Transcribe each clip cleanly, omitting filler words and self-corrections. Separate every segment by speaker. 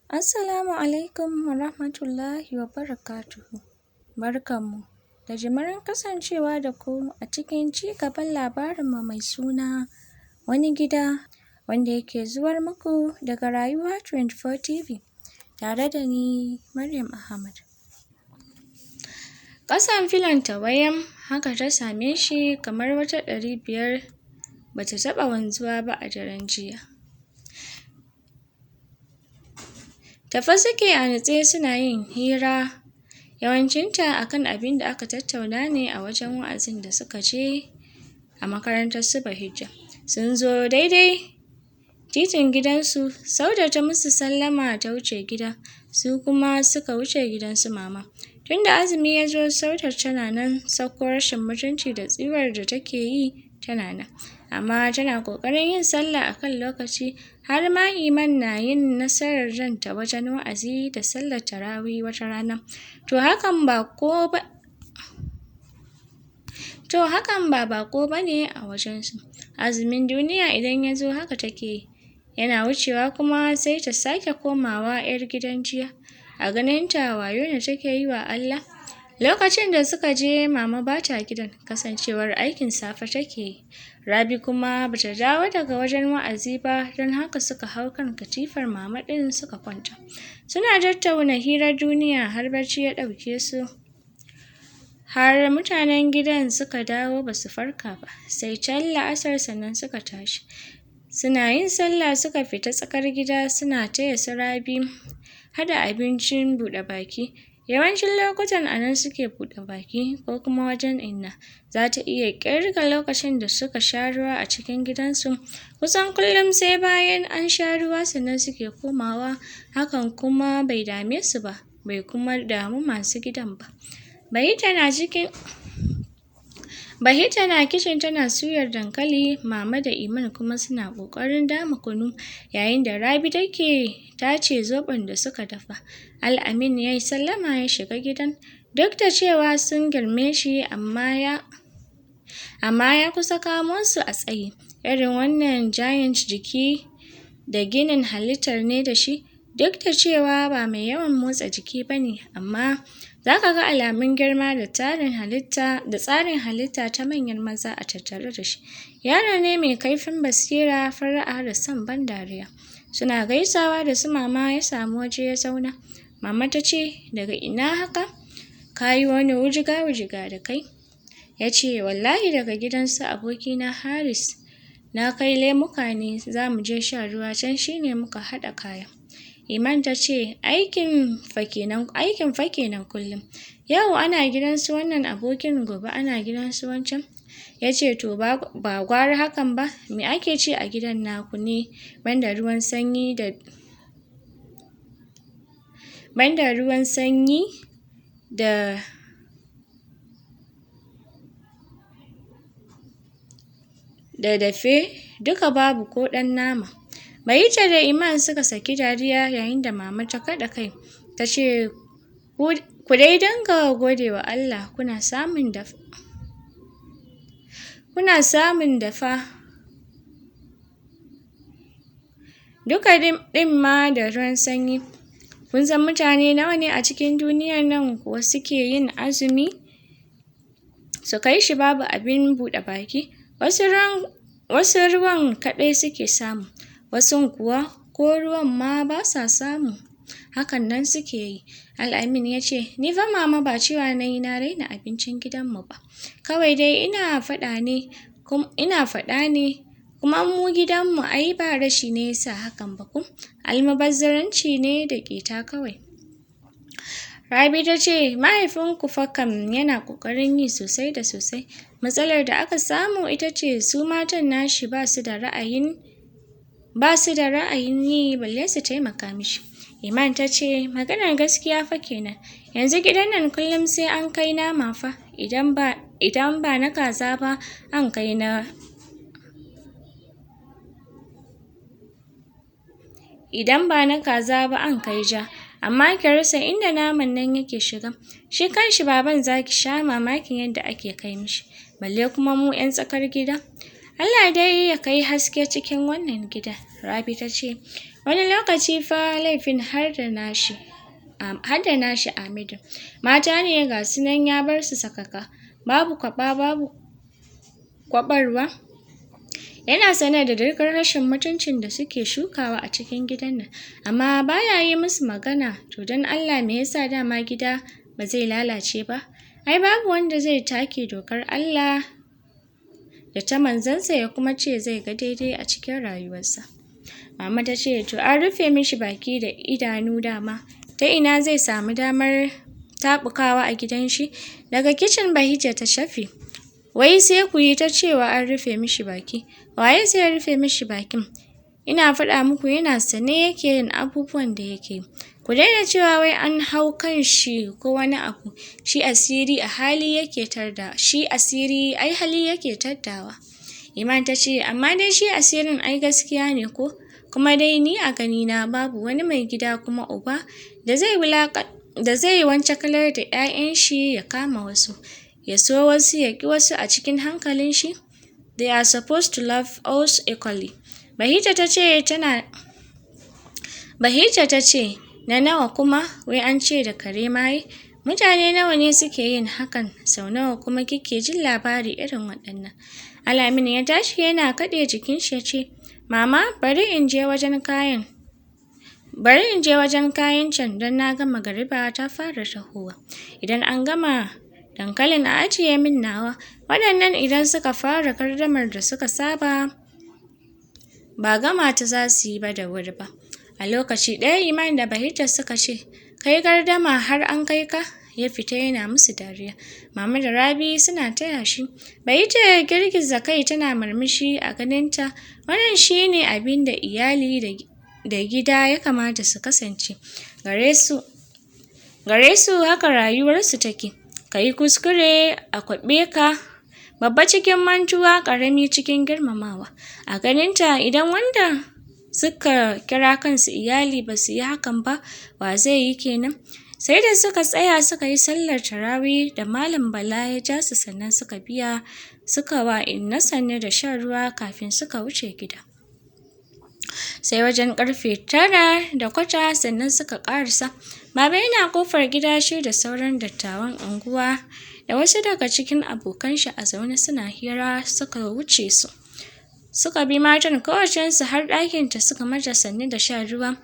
Speaker 1: Assalamu alaikum wa rahmatullahi wa barakatuhu. Barkanmu da jimirin kasancewa da ku a cikin cigaban labarinmu mai suna wani gida, wanda yake zuwar muku daga Rayuwa 24 TV, tare da ni Maryam Ahmad. Ƙasan filonta wayam haka ta same shi kamar wata 500 bata taɓa wanzuwa ba a daren jiya. Tafe suke a natse suna yin hira, yawancinta akan abinda aka tattauna ne a wajen wa'azin da suka je a makarantar su Bahijja. Sun zo daidai titin gidansu, Sauda ta musu sallama ta wuce gida, su kuma suka wuce gidan su mama. Tunda azumi ya zo, Saudar tana nan sakko rashin mutunci da tsiwar da take yi tana nan. Amma tana ƙoƙarin yin sallah akan lokaci, har ma Iman na yin nasarar janta wajen wa'azi da sallar tarawih wata rana. To hakan ba ko ba To hakan ba baƙo bane a wajen su. Azumin duniya idan ya zo haka take yi. Yana wucewa kuma sai ta sake komawa 'yar gidan jiya. A ganinta wayo ne take yi wa Allah. Lokacin da suka je, mama bata gidan, kasancewar aikin safe take yi. Rabi kuma bata dawo daga wajen wa'azi ba, don haka suka hau kan katifar mama ɗin suka kwanta. Suna tattauna hirar duniya har barci ya ɗauke su. Har mutanen gidan suka dawo basu farka ba, sai can la'asar sannan suka tashi. Suna yin sallah suka fita tsakar gida suna taya su Rabi haɗa abincin buɗe baki. Yawancin lokutan a nan suke buɗe baki ko kuma wajen inna. Za ta iya ƙirga lokacin da suka sha ruwa a cikin gidansu. Kusan kullum sai bayan an sha ruwa sannan suke komawa, hakan kuma bai dame su ba, bai kuma damu masu gidan ba. Bahijja na cikin Bahijja na kicin tana suyar dankali, mama da Iman kuma suna ƙoƙarin dama kunu, yayin da Rabi take tace zoɓon da suka dafa. Al'amin ya yi sallama ya shiga gidan. Duk da cewa sun girme shi, amma ya kusa kamo su a tsayi. Irin wannan giant jiki da ginin halittar ne da shi, duk da cewa ba mai yawan motsa jiki bane, amma zaka ga alamun girma da tarin halitta da tsarin halitta ta manyan maza a tattare da shi. Yaro ne mai kaifin basira, fara'a da son ban dariya. Suna gaisawa da su mama ya samu waje ya zauna. Mama ta ce, "Daga ina haka? Ka yi wani wujiga-wujiga da kai." Ya ce, "Wallahi daga gidan su abokina Haris. Na kai lemuka ne, za mu je shan ruwa can shine muka haɗa kaya." Iman ta ce, "Aikin fa kenan, aikin fa kenan kullum. Yau ana gidan su wannan abokin, gobe ana gidan su wancan." Ya ce, "To ba gwara hakan ba, me ake ci a gidan naku ne banda ruwan sanyi da banda ruwan sanyi da da dafe duka babu ko ɗan nama." Bahijja da Iman suka saki dariya yayin da mama ta kaɗa kai ta ce, "Ku dai dinga gode wa Allah kuna samun dafa duka ɗin ma da ruwan sanyi. Kun san mutane nawa ne a cikin duniyar nan kuwa suke yin azumi su kai shi babu abin buɗe baki? Wasu ruwan wasu ruwan kaɗai suke samu, wasun kuwa ko ruwan ma ba sa samu. Hakan nan suke yi." Al'amin ya ce, "Ni fa mama ba cewa na yi na raina abincin gidanmu ba. Kawai dai ina faɗa ne kuma mu gidanmu ai ba rashi ne yasa hakan ba ko? Almubazzaranci ne da ƙeta kawai." Rabi ta ce, "Mahaifinku fa kam yana ƙoƙarin yi sosai da sosai. Matsalar da aka samu ita ce su matan nashi ba su da ra'ayin yi balle su taimaka mishi." Iman ta ce, "Maganar gaskiya fa kenan. Yanzu gidan nan kullum sai an kai nama fa, idan ba na kaza ba an kai na idan ba na kaza ba an kai ja. Amma ki rasa inda naman nan yake shiga. Shi kanshi baban zaki sha mamakin yadda ake kai mishi. Balle kuma mu 'yan tsakar gida. Allah dai ya kai haske cikin wannan gida." Rabi ta ce, Wani lokaci fa laifin har da nashi har da nashi Amidu. Mata ne ga su nan ya bar su sakaka, babu kwaɓa babu kwaɓarwa. Yana sane da duk rashin mutuncin da suke shukawa a cikin gidan nan, amma baya yi musu magana. To don Allah me yasa dama gida ba zai lalace ba? Ai babu wanda zai take dokar Allah da ta manzansa ya kuma ce zai ga daidai a cikin rayuwarsa. Mama ta ce to an rufe mishi baki da idanu dama, ta ina zai samu damar taɓukawa a gidan shi? Daga kicin Bahijja ta shafe. Wai sai ku yi ta cewa an rufe mishi baki. Waye zai rufe mishi bakin? Ina faɗa muku yana sane yake yin abubuwan da yake yi. Ku daina cewa wai an hau kan shi ko wani abu. Shi asiri a hali yake tarda, shi asiri ai hali yake taddawa. Iman ta ce amma dai shi asirin ai gaskiya ne ko? Kuma dai ni a ganina babu wani mai gida kuma uba da zai wulaƙa da zai wancakalar da ƴaƴan shi ya kama wasu. Ya so wasu ya ƙi wasu a cikin hankalin shi. They are supposed to love us equally. Bahijja ta ce tana Bahijja ta ce na nawa kuma wai an ce da kare maye? Mutane nawa ne suke yin hakan? Sau nawa kuma kike jin labari irin waɗannan? Alamin ya tashi yana kaɗe jikin shi ya ce, Mama, bari in je wajen kayan. Bari in je wajen kayan can don na ga magariba ta fara tahowa. Idan an gama dankalin a ajiye min nawa. Waɗannan idan suka fara gardamar da suka saba ba gama ta za su yi ba da wuri ba. A lokaci ɗaya Iman da Bahijja suka ce, Kai gardama har an kai ka? Ya fita yana musu dariya. Mama da Rabi suna taya shi. Bahijja girgiza kai tana murmushi a ganinta. Wannan shi ne abin da iyali da gida ya kamata su kasance. Gare su gare su haka rayuwarsu take. Ka yi kuskure a kwaɓe ka, babba cikin mantuwa, ƙarami cikin girmamawa. A ganinta idan wanda suka kira kansu iyali ba su yi hakan ba, wa zai yi kenan? Sai da suka tsaya suka yi sallar tarawih da Malam Bala ya ja su sannan suka biya suka wa inna sannu da shan ruwa kafin suka wuce gida. Sai wajen ƙarfe 9:15 sannan suka ƙarasa. Baba yana ƙofar gida shi da sauran dattawan unguwa da wasu daga cikin abokan shi a zaune suna hira suka wuce su. Suka bi matan kowaccensu har ɗakinta suka mata sannu da shan ruwa.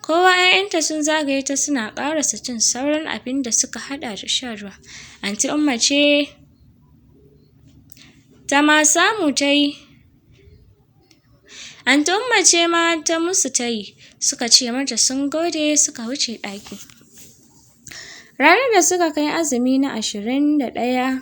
Speaker 1: Kowa ‘ya'yanta sun zagaye ta suna ƙarasa cin sauran abin da suka haɗa da shan ruwa. Anti Umma ce ta ma samu ta yi. Anti Umma ce ma ta musu tayi. Suka ce mata sun gode suka wuce ɗaki. Ranar da suka kai azumi na 21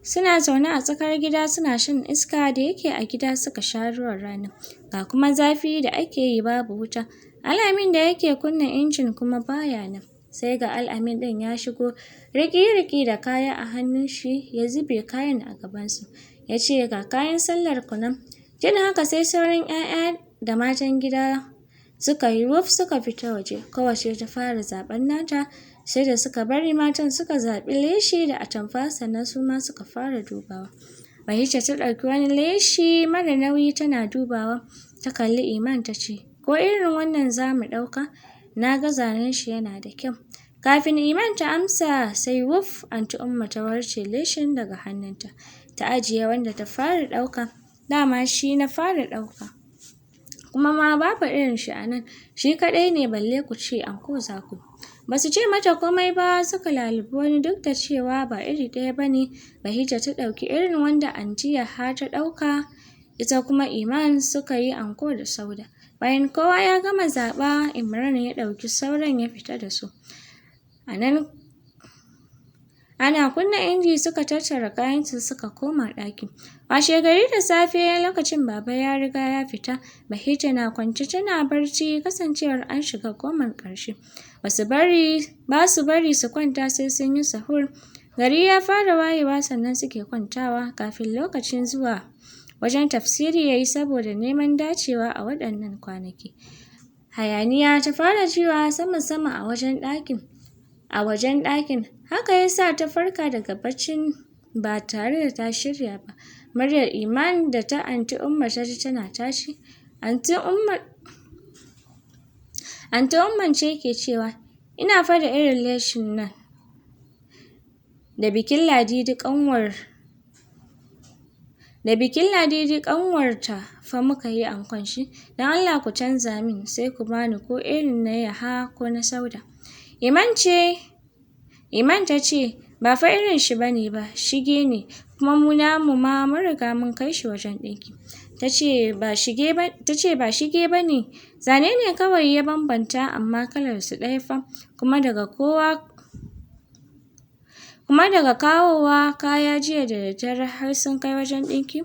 Speaker 1: suna zaune a tsakar gida suna shan iska da yake a gida suka sha ruwan rana. Ga kuma zafi da ake yi babu wuta. Al'amin da yake kunna injin kuma baya nan. Sai ga Al'amin ɗin ya shigo riki-riki da kaya a hannun shi ya zube kayan a gabansu. Ya ce ga kayan sallar ku nan. Jin haka sai sauran ‘ya'ya da matan gida suka yi wuf suka fita waje. Kowacce ta fara zaɓen nata. Sai da suka bari matan suka zaɓi leshi da atamfa sannan su ma suka fara dubawa. Bahijja ta ɗauki wani leshi mara nauyi tana dubawa. Ta kalli Iman ta ce, ko irin wannan za mu ɗauka? Na ga zanen shi yana da kyau. Kafin Iman ta amsa sai wuf Anti Umma ta warce leshin daga hannunta. Ta ajiye wanda ta fara ɗauka. Dama shi na fara ɗauka. Kuma ma babu irin shi a nan. Shi kaɗai ne balle ku ce anko za ku. Ba su ce mata komai ba suka lalubi wani duk da cewa ba iri ɗaya ba ne. Bahijja ta ɗauki irin wanda Anti Yaha ta ɗauka. Ita kuma Iman suka yi anko da Sauda. Bayan kowa ya gama zaɓa, Imran ya ɗauki sauran ya fita da su. A nan ana kunna inji suka tattara kayansu suka koma ɗaki. Washe gari da safe lokacin baba ya riga ya fita, Bahijja na kwance tana barci kasancewar an shiga goman ƙarshe. Ba su bari su kwanta sai sun yi sahur. Gari ya fara wayewa sannan suke kwantawa kafin lokacin zuwa wajen tafsiri ya yi saboda neman dacewa a waɗannan kwanaki. Hayaniya ta fara jiwa sama-sama a wajen ɗakin. A wajen ɗakin, haka ya sa ta farka daga baccin ba tare da ta shirya ba. Muryar Iman da ta Anti Umma ta ji tana tashi. Anti Umma Anty Umman ce ke cewa, ina fa da irin leshin nan da bikin Ladidi ƙanwar da bikin Ladidi ƙanwarta fa muka yi ankon shi, don Allah ku canza min sai ku bani ko irin na Yaha ko na Sauda. Iman ce Iman ta ce, ba fa irin shi bane ba, shige ne, kuma mu namu ma mun riga mun kai shi wajen ɗinki. Tace ba shige ba tace ba shige bane, zane ne kawai ya bambanta amma kalar su ɗaya fa, kuma daga kowa kuma daga kawowa kaya jiya da daddare har sun kai wajen ɗinki.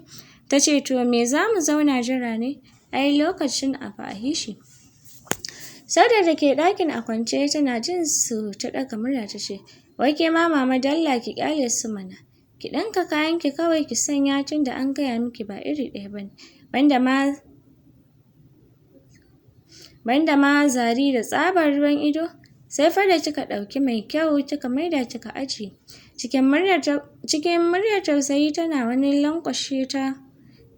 Speaker 1: Tace to me zamu zauna jira ne? Ai lokacin abu a yi shi. Sauda da ke ɗakin a kwance tana jin su ta ɗaga murya ta ce, wai ke ma mama dalla ki ƙyale su mana. Ki ɗinka kayan ki kawai ki sanya tunda an gaya miki ba iri ɗaya bane. Banda ma banda ma zari da tsabar ruwan ido, sai fa da kika ɗauki mai kyau kika maida kika ajiye. Cikin muryar cikin muryar tausayi tana wani lanƙwashe ta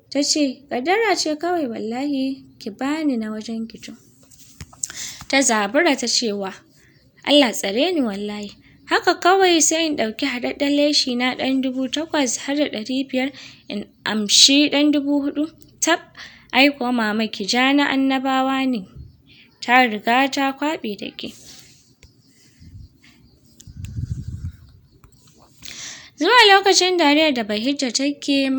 Speaker 1: tace, ƙaddara ce kawai wallahi, ki bani na wajen ki to. Ta zabura ta ce wa, Allah tsare ni wallahi. Haka kawai sai in ɗauki haɗaɗɗen leshi na ɗan 8500 in amshi ɗan 4000. Tab, ai kuwa mama ki ja na annabawa ne. Ta riga ta kwaɓe da ke. Zuwa lokacin dariyar da Bahijja take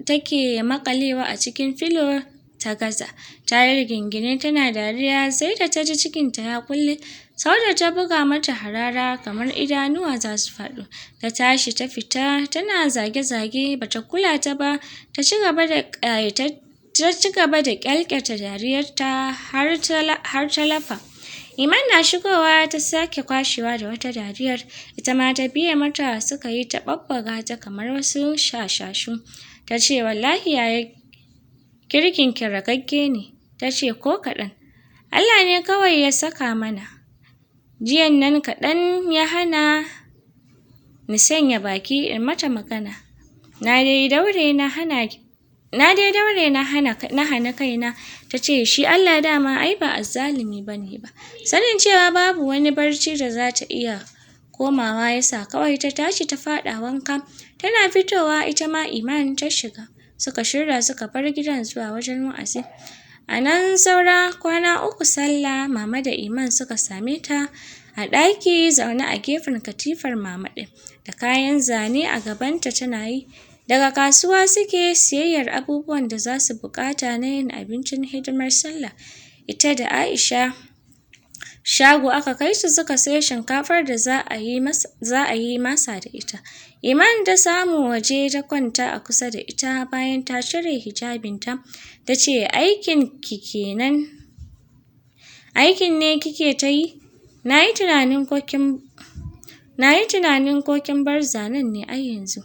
Speaker 1: take maƙalewa a cikin filo ta gaza. Ta yi rigingine tana dariya sai da ta ji cikinta ya kulle. Sauda ta buga mata harara kamar idanuwa za su faɗo. Ta tashi ta fita tana zage-zage bata kula ta ba. Ta ci gaba da ta ci gaba da ƙyalƙyata dariyarta har ta lafa. Iman na shigowa ta sake kwashewa da wata dariyar, ita ma ta biye mata suka yi ta ɓaɓɓaga ta kamar wasu shashashu. Ta ce wallahi yaya kirkin ki ragagge ne. Ta ce ko kaɗan. Allah ne kawai ya saka mana. Jiyan nan kaɗan ya hana ni sanya baki in mata magana. Na dai daure na hana na dai daure na hana na hana kaina. Ta ce shi Allah dama ai ba azzalumi bane ba. Sanin cewa babu wani barci da za ta iya komawa yasa kawai ta tashi ta faɗa wanka. Tana fitowa ita ma Iman ta shiga. Suka shirya suka bar gidan zuwa wajen wa'azi. A nan saura kwana uku sallah, mama da Iman suka same ta a ɗaki zaune a gefen katifar mama ɗin, da kayan zane a gabanta tana yi. Daga kasuwa suke siyayyar abubuwan da za su buƙata na yin abincin hidimar sallah. Ita da Aisha shago aka kai su suka sayo shinkafar da za a yi za a yi masa da ita. Iman ta samu waje ta kwanta a kusa da ita bayan ta cire hijabinta. Ta ce aikin ki kenan, aikin ne kike ta yi? Na yi tunanin ko kin na yi tunanin ko kin bar zanen ne ai yanzu.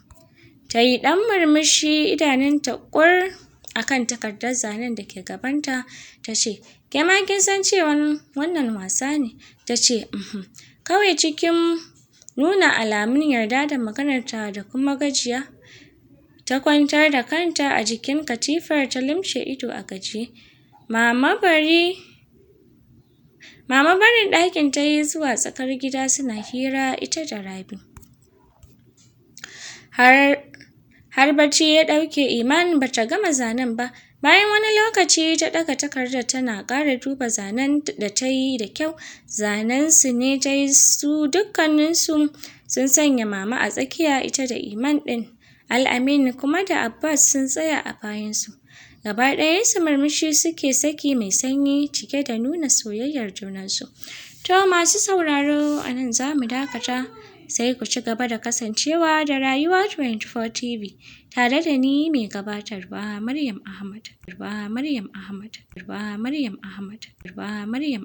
Speaker 1: Ta yi ɗan murmushi idanunta ƙur a kan takardar zanen da ke gabanta. Ta ce, ke ma kin san cewa wannan wasa ne? Ta ce, uhum. Kawai cikin nuna alamun yarda da maganarta da kuma gajiya, ta kwantar da kanta a jikin katifar ta lumshe ido a gajiye. Mama bari Mama barin ɗakin ta yi zuwa tsakar gida suna hira ita da Rabi. Har har bacci ya ɗauke Iman bata gama zanen ba. Bayan wani lokaci ta ɗaga takardar tana ƙara duba zanen da ta yi da kyau. Zanen su ne ta yi su dukkaninsu sun sanya mama a tsakiya ita da Iman ɗin. Al'amin kuma da Abbas sun tsaya a bayansu. Gaba ɗayansu murmushi suke saki mai sanyi cike da nuna soyayyar junansu. To masu sauraro a nan za mu dakata. Sai ku ci gaba da kasancewa da Rayuwa 24 TV tare da ni mai gabatarwa Maryam Ahmad. Maryam Ahmad. Maryam Ahmad. Maryam.